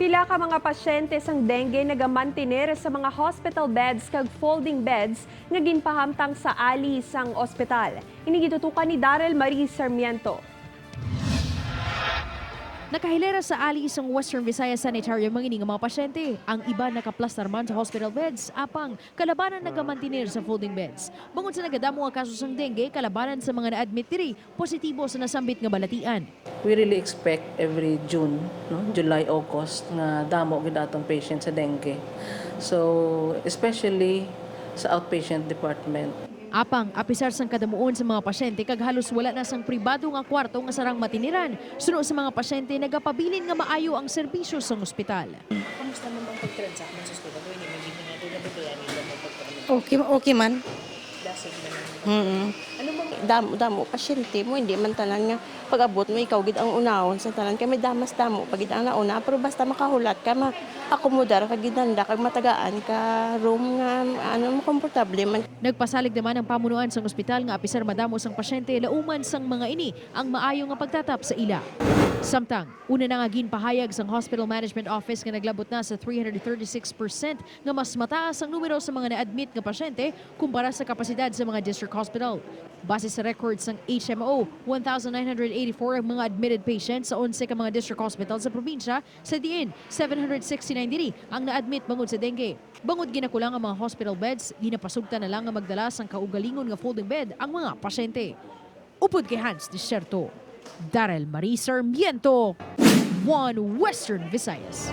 Pila ka mga pasyente sang dengue nagamantiner sa mga hospital beds kag folding beds nga ginpahamtang sa ali sang ospital. Ini gitutukan ni Daryl Marie Sarmiento. Nakahilera sa ali sang Western Visayas Sanitarium ang ini nga mga pasyente. Ang iba nakaplastar man sa hospital beds, apang kalabanan nagamantinir sa folding beds. Bangod sa nagadamo nga kaso sang dengue, kalabanan sa mga na-admit diri, positibo sa nasambit nga balatian. We really expect every June, no, July, August nga damo gid atong patient sa dengue. So, especially sa outpatient department. Apang, apisar sang kadamuon sa mga pasyente kag halos wala na sang pribado nga kwarto nga sarang matiniran. Suno sa mga pasyente, nagapabilin nga maayo ang serbisyo sa ospital. Kamusta naman ang pag-transact mo sa ospital? Hindi mo gid nga doon nababayan nila mo pagkakamit. Okay man. Dasig man. Ano bang Damo, damo, pasyente mo, hindi man tanan nga pag-abot mo, ikaw gid ang unahon sa tanan. Kami damas damo, pag gid ang nauna, pero basta makahulat ka, ma-akomodar ka gid handa, kag matagaan ka room nga, ano, komportable man. Nagpasalig naman ang pamunuan sang ospital nga apisar madamo sang pasyente, lauman sang mga ini ang maayo nga pagtatap sa ila. Samtang, una na nga ginpahayag sang Hospital Management Office nga naglabot na sa 336% nga mas mataas ang numero sa mga na-admit nga pasyente kumpara sa kapasidad sa mga district hospital. Base sa records ng HMO, 1,984 ang mga admitted patients sa 11 ka mga district hospital sa probinsya, sa diin 769 diri ang na-admit bangod sa dengue. Bangod ginakulang ang mga hospital beds, ginapasugtan na lang nga magdala sang kaugalingon nga folding bed ang mga pasyente. Upod kay Hans Desierto, Darrell Marie Sarmiento, One Western Visayas.